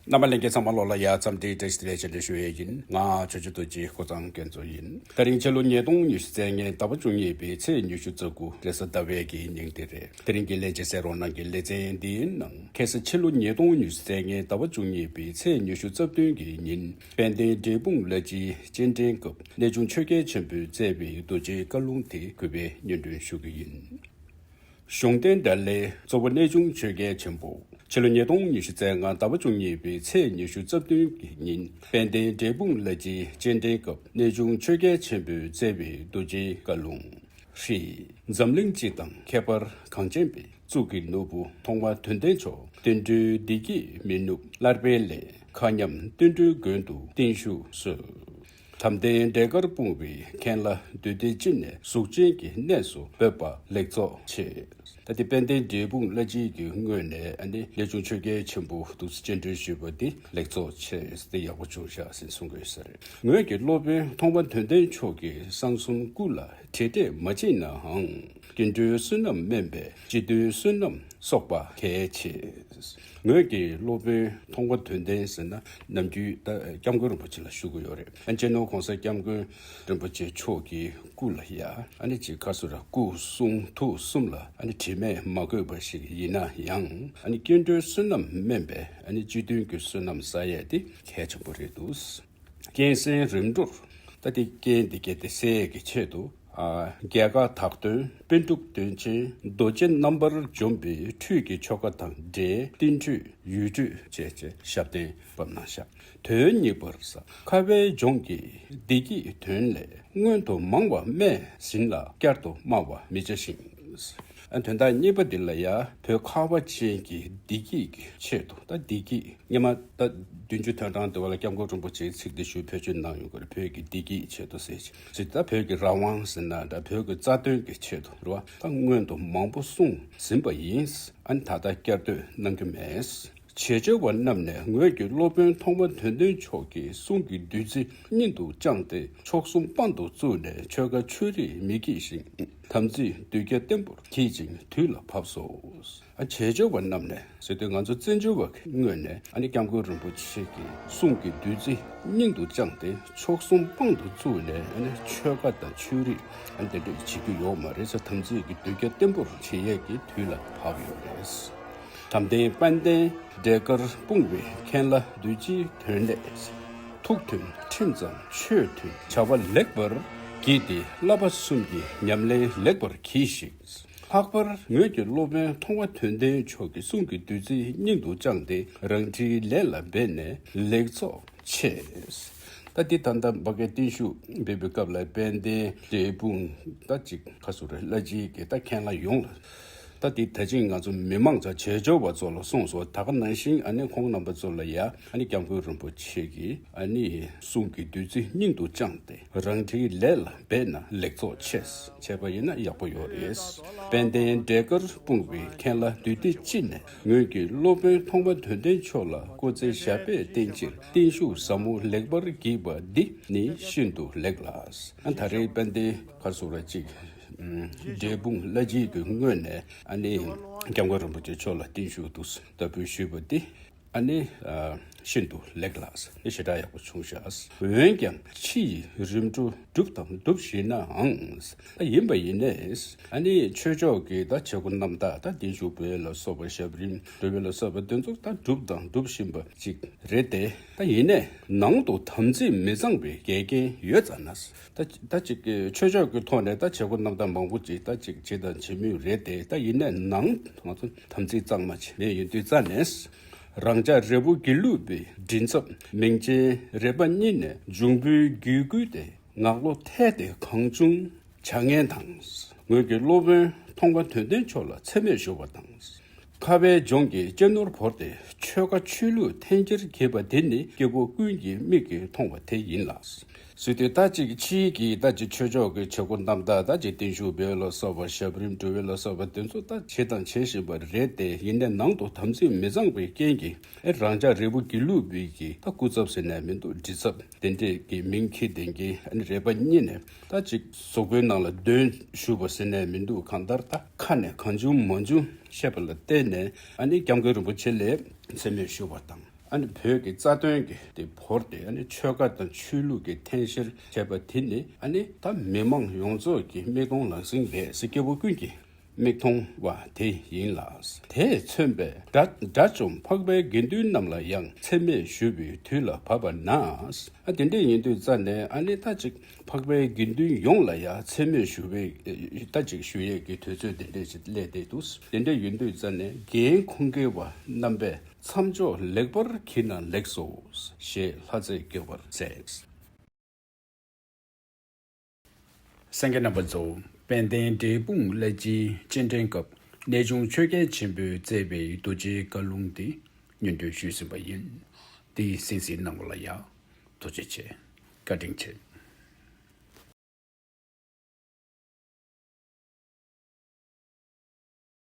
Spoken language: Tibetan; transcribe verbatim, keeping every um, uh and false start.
རྣམ་པ་ལྷན་རྒྱས་ཚང་མ་ལོ་ལ་ཡ་འཚམས་འདྲི་བཀྲ་ཤིས་བདེ་ལེགས་བཅར་འདྲི་ཞུ་ཡས་ཡིན། ང་ཆོས་རྗེ་རྡོ་རྗེ་ཀོ་ཚང་སྐལ་མཚོ་ཡིན། དེ་རིང་ཕྱི་ལོ་ཉིས་སྟོང་ཉི་ཤུ་རྩ་ལྔའི་ཟླ་བ་བཅུ་གཉིས་པའི་ཚེས་ཉི་ཤུ་རྩ་དགུ་རེས་གཟའ་ཟླ་བའི་གི་ཉིན་དེ་རེད། དེ་རིང་གི་ལས་བྱེད་གསན་རོགས་གནང་གི་ལེ་ཚན་འདིའི་ནང་ཁ་སང་ཕྱི་ལོ་ཉིས་སྟོང་ཉི་ཤུ་རྩ་ལྔའི་ཟླ་བ་བཅུ་གཉིས་པའི་ཚེས་ཉི་ཤུ་རྩ་བདུན་གི་ཉིན་དཔལ་ལྡན་འབྲས་སྤུངས་བླ་སྤྱིའི་སྤྱན་འདྲེན་སྐབས་གནས་ཆུང་ཆོས་རྒྱལ་ཆེན་པོས་མཛད་པའི་རྡོ་རྗེའི་བཀའ་ལུང་དེ་གུས་པས་སྙན་སྒྲོན་ཞུ་གི་ཡིན། གཞུང་རྟེན་དགྲ་ལྷའི་གཙོ་བོ་གནས་ཆུང་ཆོས་རྒྱལ་ཆེན་པོ། ཕྱི་ལོ་ཉིས་སྟོང་ཉི་ཤུ་རྩ་ལྔ་ཟླ་བ་བཅུ་གཉིས་པའི་ཚེས་ཉི་ཤུ་རྩ་བདུན་གྱི་ཉིན་དཔལ་ལྡན་འབྲས་སྤུངས་བླ་སྤྱིའི་སྤྱན་འདྲེན་སྐབས་གནས་ཆུང་ཆོས་རྒྱལ་ཆེན་པོས་མཛད་པའི་རྡོ་རྗེའི་བཀའ་ལུང་། ཧྲཱིཿ་འཛམ་གླིང་སྤྱི་དང་ཁྱད་པར་གངས་ཅན་པའི་གཙུག་གི་ནོར་བུ་ཐོག་མ་དོན་ལྡན་མཆོག་བསྟན་འགྲོའི་བདེ་སྐྱིད་མི་ནུབ་སླར་འཕེལ་སླད་མཁའ་མཉམ་བསྟན་འགྲོའི་མགོན་དུ་བརྟན་བཞུགས་གསོལ། དམ་ལྡན་འབྲས་དཀར་སྤུངས་པའི་མཁན་བླ་འདུས་སྡེ་སྤྱི་ནས་གཟུགས་ཅན་གྱི་གནས་སུ་བོད་པ་ལེགས་ཚོགས་ཆེ། ད་ལྟའི་དཔལ་ལྡན་འབྲས་སྤུངས་བླ་སྤྱི་གི་ངོས་ནས་ཨ་ནི་གནས་ཆུང་ཆོས་རྒྱལ་ཆེན་པོ་འདུག་སེ་སྤྱན་འདྲེན་ཞུས་པ་འདི་ལེགས་ཚོགས་ཆེ་སྟེ་ཡག་པོ་བྱུང་ཤག་ཟེར་གསུང་གི་ཡོད་ས་རེད། ངོས་ཀྱི་སློབ་དཔོན་ཐོག་མ་དོན་ལྡན་མཆོག་གི་གསང་གསུམ་སྐུ་ལ་བྲེལ་བྲེལ་མ་བྱེད་ནའང་། སྐྱེ་འགྲོའི་བསོད་ནམས་དམན་པས་སྤྱི་མཐུན་བསོད་ནམས་གསོག་པ་གལ་ཆེ། ངོས་ཀྱི་སློབ་དཔོན་ཐོག་མ་དོན་ལྡན་ཟེར་ན་ནམ་རྒྱུན་ད་སྐྱབས་མགོན་རིན་པོ་ཆེ་ལ་ཞུ་གི་ཡོད་རེད། ཨ་སྤྱི་ནོར་༸གོང་ས་༸སྐྱབས་མགོན་རིན་པོ་ཆེ་མཆོག་གི་སྐུ་ལ་ཡ་ཨ་ནི་ཅིག་ག་ཟེར་ར་སྐུ་གསུང་ཐུགས་གསུམ་ལ་ཨ་ནི་དྲི་མས་མ་གོས་པ་ཞིག་ཡིན་ན་ཡང་ཨ་ནི་སྐྱེ་འགྲོའི་བསོད་ནམས་དམན་པས་ཨ་ནི་སྤྱི་མཐུན་གྱི་བསོད་ནམས་བསགས་ཡས་དེ་གལ་ཆེན་པོ་རེད་འདུག་རྐྱེན་སེལ་རིམ་གྲོར་ད་དེ་རྐྱེན་དེ་གལ་ཏེ་སེལ་གྱི་ཆེད་དུ། རྒྱལ་དཀའ་དག་སྟོན་པཎ་གྲུབ་སྟོན་ཆེན་རྡོ་རྗེ་རྣམ་པར་འཇོམས་པའི་ཁྲུས་ཀྱི་ཆོ་ག་དང་འབྲེལ་བསྟན་ཁྲུས་ཡུལ་ཁྲུས་བཅས་ཀྱི་ཞབས་བརྟན་བབས་གནང་ཤག་དོན་གཉིས་པར་ས་ཁ་བའི་ལྗོངས་ཀྱི་བདེ་སྐྱིད་དོན་ལས་སྔོན་དུ་མང་བ་སྨྲས་ཟིན་ལ་བསྐྱར་དུ་སྨྲ་བ་མི་བྱ་ཞིང་། དོན་དག་གཉིས་པ་འདི་ལ་ཡ་བོད་ཁ་བ་ཅན་གྱི་བདེ་སྐྱིད་ཀྱི་ཆེད་དུ་ད་བདེ་སྐྱིད། སྔོན་མ་ད་བདུན་ཅུ་དོན་གྲངས་དེ་བ་ལ་སྐྱབས་མགོན་རིན་པོ་ཆེའི་ཚིག་འདི་ཞུ་བེད་སྤྱོད་གནང་ཡོང་གི་རེད། བོད་ཀྱི་བདེ་སྐྱིད་ཆེད་དུ་ཟེར་ཅིག་ཟེར་ད་བོད་ཀྱི་རང་དབང་ཟེར་ན་འདྲ་བོད་ཀྱི་རྩ་དོན་གྱི་ཆེད་དུ་རེད་བ། ད་སྔོན་དུ་མང་པོ་གསུངས་ཟིན་པ་ཡིན། ཨ་ནི་ད་ལྟ་བསྐྱར་ཟློས་གནང་རྒྱུ་མེད། བྱེས་འབྱོར་བ་རྣམས་ནས་ངོས་ཀྱི་སློབ་དཔོན་ཐོག་མ་དོན་ལྡན་མཆོག་གི་གསུང་གི་བདུད་རྩི་སྙིང་དུ་བཅངས་ཏེ་མཆོག་གསུམ་དཔང་དུ་བཙུགས་ནས་ཆོ་ག་ཆུ་རིས་མི་བགྱིད་ཤིང་དམ་ཚིག་གདུལ་བྱ་བརྟན་པོར་གྱིས་ཤིག་དུས་ལ་བབས་སོ། ཨ་བྱེས་འབྱོར་བ་རྣམས་ནས་ཟེར་དུས་ང་ཚོ་བཙན་བྱོལ་བ་གི་ངོས་ནས་ཨ་ནི་སྐྱབས་མགོན་རིན་པོ་ཆེ་གི་གསུང་གི་བདུད་རྩི་སྙིང་དུ་བཅངས་ཏེ་མཆོག་གསུམ་དཔང་དུ་བཙུགས་ནས་ཨ་ནི་ཆོ་ག་དང་ཆོས་རིག་ཨ་ནི་དེ་འདྲ་བྱེད་རྒྱུ་ཡོད་མ་རེད་ཟེར། དམ་ཚིག་གི་གདུལ་བྱ་བརྟན་པོར་བྱེད་ཡས་ཀྱི་དུས་ལ་བབས་ཡོད་རེད། དམ་ལྡན་དཔལ་ལྡན་འབྲས་དཀར་སྤུངས་པའི་མཁན་བླ་འདུས་སྤྱིའི་དོན་ལས། ཐུགས་མཐུན་ཁྲིམས་གཙང་ཆོས་མཐུན་བྱ་བ་ལེགས་པར་བགྱིས་ཏེ་བསླབ་པ་གསུམ་གྱི་ཉམས་ལེན་ལེགས་པར་གྱིས་ཤིག་ལྷག་པར་ངོས་ཀྱི་སློབ་དཔོན་ཐོག་མ་དོན་ལྡན་མཆོག་གི་གསུང་གི་བདུད་རྩི་སྙིང་དུ་བཅངས་ཏེ་རང་འཁྲིའི་ལས་ལ་འབད་ནས་ལེགས་ཚོགས་ཆེ། ད་འདི་ད་ལྟ་འབའ་གའི་བརྟན་བཞུགས་འབད་པའི་སྐབས་ལ་དཔལ་ལྡན་འབྲས་སྤུངས་ད་ཅིག་ཁ་སུ་རེ་བླ་སྤྱི་གི་ད་མཁན་བླ་ཡོངས་ལ། ད་འདི་ད་ཅིང་ང་ཚོ་མི་མང་ཚོ་བྱེས་འབྱོར་བ་ཚོ་ལ་གསུངས་སོ། ད་ག་ནང་བཞིན་ཨ་ནི་ཁོང་རྣམ་པ་ཚོ་ལ་ཡ་ཨ་ནི་སྐྱབས་མགོན་རིན་པོ་ཆེ་གི་ཨ་ནི་གསུང་གི་བདུད་རྩི་སྙིང་དུ་བཅངས་ཏེ་རང་འཁྲིའི་ལས་ལ་འབད་ན་ལེགས་ཚོགས་ཆེ། བྱས་པ་ཡིན་ན་ཡག་པོ་ཡོད་རེད། དཔལ་ལྡན་འབྲས་དཀར་སྤུངས་པའི་མཁན་བླ་འདུས་སྡེ་སྤྱི་ནས་ངོས་ཀྱི་སློབ་དཔོན་ཐོག་མ་དོན་ལྡན་མཆོག་ལ་སྐུ་ཚེ་ཞབས་པད་བརྟན་ཕྱིར་བརྟན་བཞུགས་ཟབ་མོ་ལེགས་པར་བགྱིས་པ་འདི་ནི་ཤིན་ཏུ་ལེགས་ལགས། ཨ་ད་རེས་དཔལ་ལྡན་ག་རེ་ཟེར་དགོས་རེད་ཅིག་འབྲས་སྤུངས་བླ་སྤྱི་གི་ངོས་ནས་ཨ་ནི་སྐྱབས་མགོན་རིན་པོ་ཆེ་མཆོག་ལ་བརྟན་བཞུགས་འདུག་བསྟར་འབུལ་ཞུས་པ་འདི་ཨ་ནི་ཨ་ཤིན་ཏུ་ལེགས་ལགས། ཨ་ནི་ཞེ་དྲག་ཡག་པོ་བྱུང་ཤག་འོན་ཀྱང་ཕྱི་ཡི་རིམ་གྲོ་སྒྲུབ་དང་སྒྲུབ་བཞིན་ནའང་ད་ཡིན་པ་ཡིན་ནས་ཨ་ནི་ཆོས་ཕྱོགས་ཀྱི་ད་བྱེད་སྒོ་རྣམ་དག་ད་བརྟན་བཞུགས་འབུལ་བ་ལ་སོགས་པ་ཞབས་རིམ་སྒྲུབ་པ་ལ་སོགས་པ་དེ་ཚོ་ད་སྒྲུབ་དང་སྒྲུབ་བཞིན་པ་ཅིག་རེད་དེ། ད་ཡིན་ནས་ནང་དུ་དམ་ཚིག་མི་གཙང་བའི་འགལ་རྐྱེན་ཡོད་ཙང་ན། ད་ད་ཅིག་ཆོས་ཕྱོགས་ཀྱི་ཐོག་ནས་ད་བྱེད་སྒོ་རྣམ་དག་མང་པོ་ཅིག་ད་ཅིག་བྱེད་དང་བྱེད་མུས་རེད་དེ། ད་ཡིན་ནས་ནང་ང་ཚོ་དམ་ཚིག་གཙང་མ་ཅིག་མེད་ཡོད་དུས་ཙ་ནས། རང་ཅག་རི་བོ་དགེ་ལུགས་པའི་མགྲིན་ཚབ་མིང་ཅན་རས་པ་གཉིས་ནས་འབྱུང་པོའི་རྒྱུད་བསྐུལ་ཏེ་ངག་ལོ་ཐལ་ཏེ་གང་བྱུང་བྱ་ངན་དང་། ངོས་ཀྱི་སློབ་དཔོན་ཐོག་མ་དོན་ལྡན་མཆོག་ལ་མཚན་སྨད་ཞུ་བ་དང་། ཁ་བའི་ལྗོངས་ཀྱི་གཅེས་ནོར་བོར་ཏེ་ཆོལ་ཁ་ཆོས་ལུགས་འཐེན་འཁྱེར་བགྱིས་པ་དེ་ནི་སྐྱེ་བོ་ཀུན་གྱི་མིག་གིས་མཐོང་བ་དེ་ཡིན་ལགས། ཟེར་དུས་ད་ཅིག་ཕྱིའི་གི་ད་ཅིག་ཆོས་ཕྱོགས་ཀྱི་བྱེད་སྒོ་རྣམ་དག་ད་ཅིག་བརྟན་བཞུགས་འབུལ་ལ་སོགས་པ་ཞབས་རིམ་སྒྲུབ་པ་ལ་སོགས་པ་དེ་ཚོ་ད་བྱེད་དང་བྱེད་བཞིན་པ་རེད་དེ། ཡིན་ནའི་ནང་དུ་དམ་ཚིག་མི་གཙང་བའི་རྐྱེན་གྱིས་ཨེ་རང་ཅག་རི་བོ་དགེ་ལུགས་པའི་གི་ད་སྐུ་ཚབ་ཟེར་ནས་མི་འདུག་མགྲིན་ཚབ་དེ་འདྲས་ཀྱི་མིང་འཁྱེར་ལྡན་གྱི་ཨ་ནི་རས་པ་གཉིས་ནས། ད་ཅིག་གཟུགས་པོའི་ནང་ལ་འདོན་ཞུས་པ་ཟེར་ནས་མི་འདུག་གང་ལྟར་ད་ཁ་ནས་གང་བྱུང་མང་བྱུང་བཤད་པ་ལ་བརྟེན་ནས་ཨ་ནི་སྐྱབས་མགོན་རིན་པོ་ཆེ་ལ་མཚན་སྨད་ཞུས་པ་དང་ ཨ་ནི་བོད་ཀྱི་རྩ་དོན་གྱི་དེ་བོར་ཏེ། ཨ་ནི་ཆོལ་ཁ་དང་ཆོས་ལུགས་ཀྱི་འཐེན་འཁྱེར་བྱས་པ་དེ་ནི། ཨ་ནི་ད་མི་མང་ཡོངས་རྫོགས་ཀྱི་མིག་མཐོང་ལག་ཟིན་རེད་ཟེར། སྐྱེ་བོ་ཀུན་གྱི་མིག་མཐོང་བ་དེ་ཡིན་ལ། དེས་མཚོན་པའི་དགྲ་དགྲ་བཅོམ་འཕགས་པའི་དགེ་འདུན་རྣམས་ལ་ཡང་མཚན་སྨད་ཞུ་བའི་དུས་ལ་བབ་པ་ན། ཨ་དེ་འདྲ་ཡིན་དུས་ཙ་ནས། ཨ་ནི་ད་ཅིག་འཕགས་པའི་དགེ་འདུན་ཡོངས་ལ་ཡང་མཚན་སྨད་ཞུ་བའི་ད་ཅིག་ཞུ་ཡས་ཀྱི་དུས་ཚོད་དེ་འདྲས་ཅིག་སླེབས་བསྡད་འདུག་དེ་འདྲ་ཡིན་དུས་ཙ་ནས་རྒན་ཁུངས་སྐྱེལ་བ་རྣམ་པས་མཚམས་འཇོག་ལེགས་པར་བགྱིས་ན་ལེགས་སོ་ཞེས་ལྷ་རྫས་དགྱེས་པར་མཛད། གསན་མཁན་རྣམ་པ་ཚོ། དཔལ་ལྡན་འབྲས་སྤུངས་ཀླད་ཀྱི་སྤྱན་འདྲེན་སྐབས་གནས་ཆུང་ཆོས་རྒྱལ་ཆེན་པོས་མཛད་པའི་རྡོ་རྗེའི་བཀའ་ལུང་འདི་སྙན་སྒྲོན་ཞུས་ཟིན་པ་ཡིན། འདི་གསན་གཟིགས་གནང་བ་ལ་ཡང་ཐུགས་རྗེ་ཆེ། བཀའ་དྲིན་ཆེ།